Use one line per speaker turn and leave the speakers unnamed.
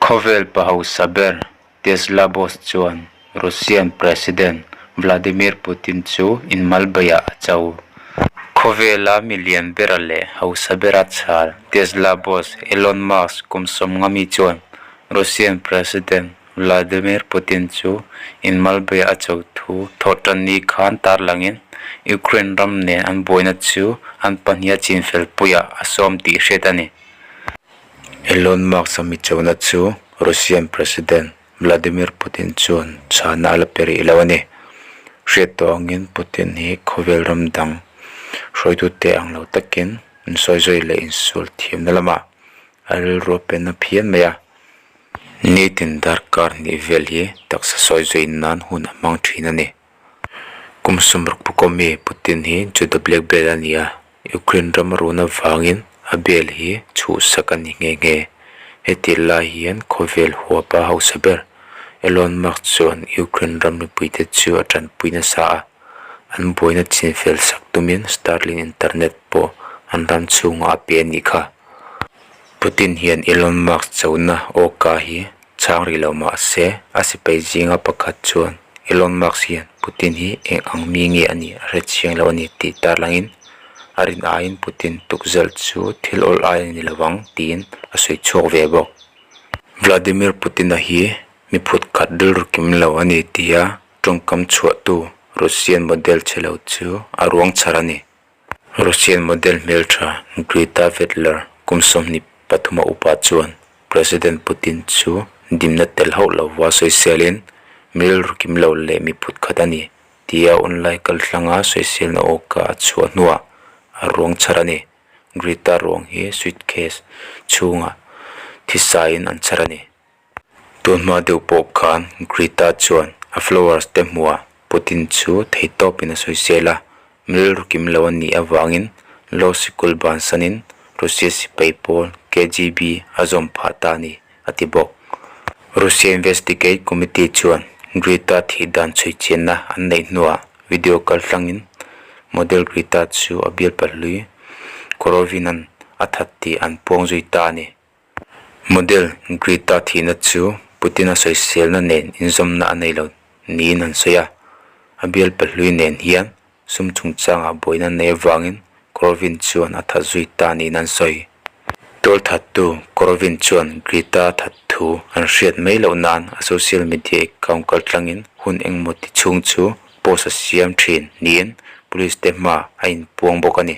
Khawvel pa hausa ber Tesla boss chuan Russian President Vladimir Putin chu inmalbaiah a cho. Khawvela mi lian bera leh hausa bera chhal Tesla boss Elon Musk kum sawmnga mi chuan Russian President Vladimir Putin chu inmalbaiah a cho thu thawhtanni khan tarlangin Ukraine ram nen an buaina chu an pahniha chinfel puiah a sawm tih hriat a ni. Elon Musk-a mi chona chu Russian President Vladimir Putin chuan chhana a la pe rih lo a ni. Hriat tawh angin Putin hi khawvel ram dang hruaitute ang lo takin insawizawi leh insual thiamna lamah a rilru a pe na phian mai a. Nitin darkar hnih vel hi taksa sawizawi nan hun a hmang thin a ni. Kum sawmruk pukawmi Putin hi judo black belt a ni a. Ukraine ram run avangin a bel hi chhuhsak a ni nghe nghe. Heti lai hian khawvel huapa hausa ber Elon Musk chuan Ukraine ram mipuite chu a tanpui nasa a, an buaina chinfel sak tumin Starlink internet pawh an ram chhungah a pe a nih kha. Putin hian Elon Musk chona awka hi Chhang rih lo mah se, a sipai zinga pakhat chuan Elon Musk hian Putin hi eng ang mi nge a nih a hre chiang lo a ni tih tarlangin a rin aiin Putin tukzalh chu thil awl ai a ni lo ang tiin a sawi chhuak ve bawk. Vladimir Putin-a hi mi phut khat rilru kim lo a ni tia tawngkam chhuahtu Russian model chhe lo chu a ruang chhar a ni. Russian model hmeltha Greta Vetler kum 23 a upa chuan President Putin chu dimna tel hauh lova sawiselin rilru kim lo leh mi phut khat a ni tia online kalthlanga sawiselna awka a chhuah hnuah a ruang chhar a ni. Greta ruang hi suitcase chhungah thisain an chhar a ni. Tunhma deuh pawh khan Greta chuan a followers te hmuhah Putin chu theihtawpin a sawisel a, rilru kim lo a nih avangin law sikul bansanin Russia sipai pawl KGB a zawm phah ta a ni, a ti bawk. Russia Investigate Committee chuan Greta thih dan chhui chianna an neih hnuah video kaltlangin model Greta chu a bialpa hlui Korovin-a'n a that tih an puang zui ta a ni. Model Greta thihna chu Putin-a sawiselna nen inzawmna a nei lo niin an sawi a, a bialpa hlui nen hian sum chungchangah buaina nei avangin Korovin chuan a that zui ta niin an sawi. Tual thattu Korovin chuan Greta that thu an hriat mai loh nan a social media account kaltlangin hun engemaw ti chhung chu post a siam thin niin police te hma a inpuang bawk a ni.